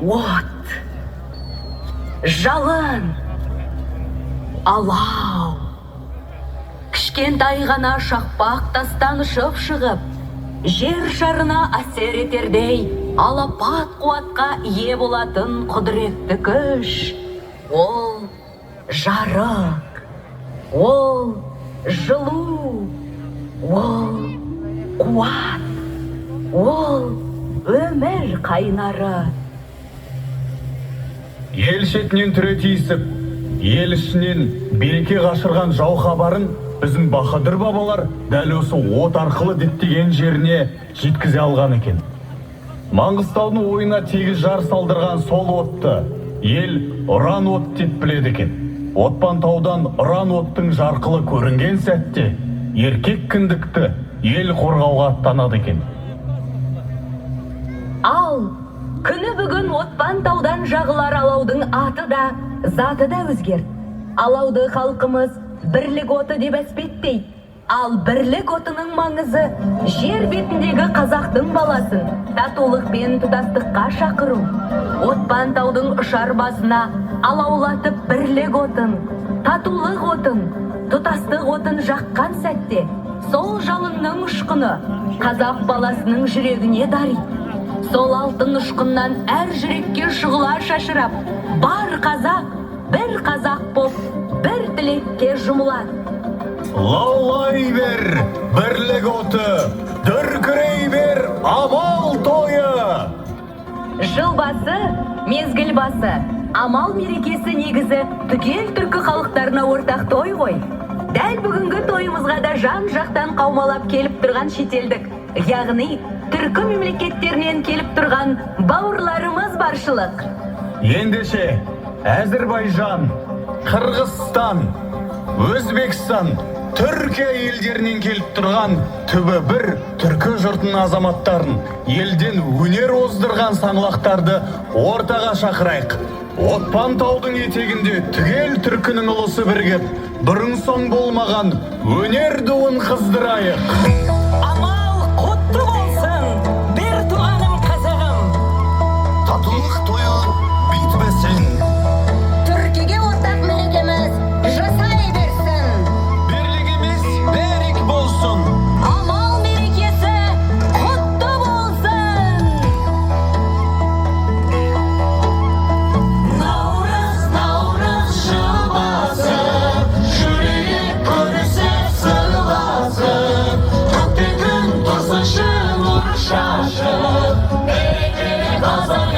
От, жалын, алау. Кішкентай ғана шақпақ тастан ұшып шығып, жер шарына әсер етердей алапат қуатқа ие болатын құдіретті күш. Ол жарық, ол жылу, ол қуат, ол өмір қайнары. Ел шетінен түре тиісіп, ел ішінен береке қашырған жау хабарын біздің баһадүр бабалар дәл осы от арқылы діттеген жеріне жеткізе алған екен. Маңғыстаудың ойына тегіс жар салдырған сол отты ел ұран от деп біледі екен. Отпан таудан ұран оттың жарқылы көрінген сәтте еркек кіндікті ел қорғауға аттанады екен. Ал күні бүгін Отпан таудан жағылар алаудың аты да, заты да өзгерді. Алауды халқымыз бірлік оты деп әспеттейді. Ал бірлік отының маңызы жер бетіндегі қазақтың баласын татулық пен тұтастыққа шақыру. Отпан таудың ұшар басына алаулатып бірлік отын, татулық отын, тұтастық отын жаққан сәтте сол жалынның ұшқыны қазақ баласының жүрегіне дариды. Сол алтын ұшқыннан әр жүрекке шұғыла шашырап, бар қазақ бір қазақ боп, бір тілекке жұмылады. Лаулай бер, бірлік оты, дүркірей бер, амал тойы! Жыл басы, мезгіл басы, амал мерекесі негізі түгел түркі халықтарына ортақ той ғой. Дәл бүгінгі тойымызға да жан-жақтан қаумалап келіп тұрған шетелдік, яғни түркі мемлекеттерінен келіп тұрған бауырларымыз баршылық. Ендеше, Әзірбайжан, Қырғызстан, Өзбекстан, Түркия елдерінен келіп тұрған түбі бір түркі жұртының азаматтарын, елден өнер оздырған саңлақтарды ортаға шақырайық. Отпан таудың етегінде түгел түркінің ұлысы бірігіп, бұрын соң болмаған өнер дуын қыздырайық. Амал құтты болсын, бір туғаным қазағым. Татулық тойы бітпесін. Түркіге ортақ мерекеміз жасай берсін. Бірлігіміз берік болсын. Амал мерекесі құтты болсын. Наурыз, наурыз жыл басы, жүрейік көрісіп сырласып, көкте күн тұрсыншы нұр шашып, берекелі қазақ.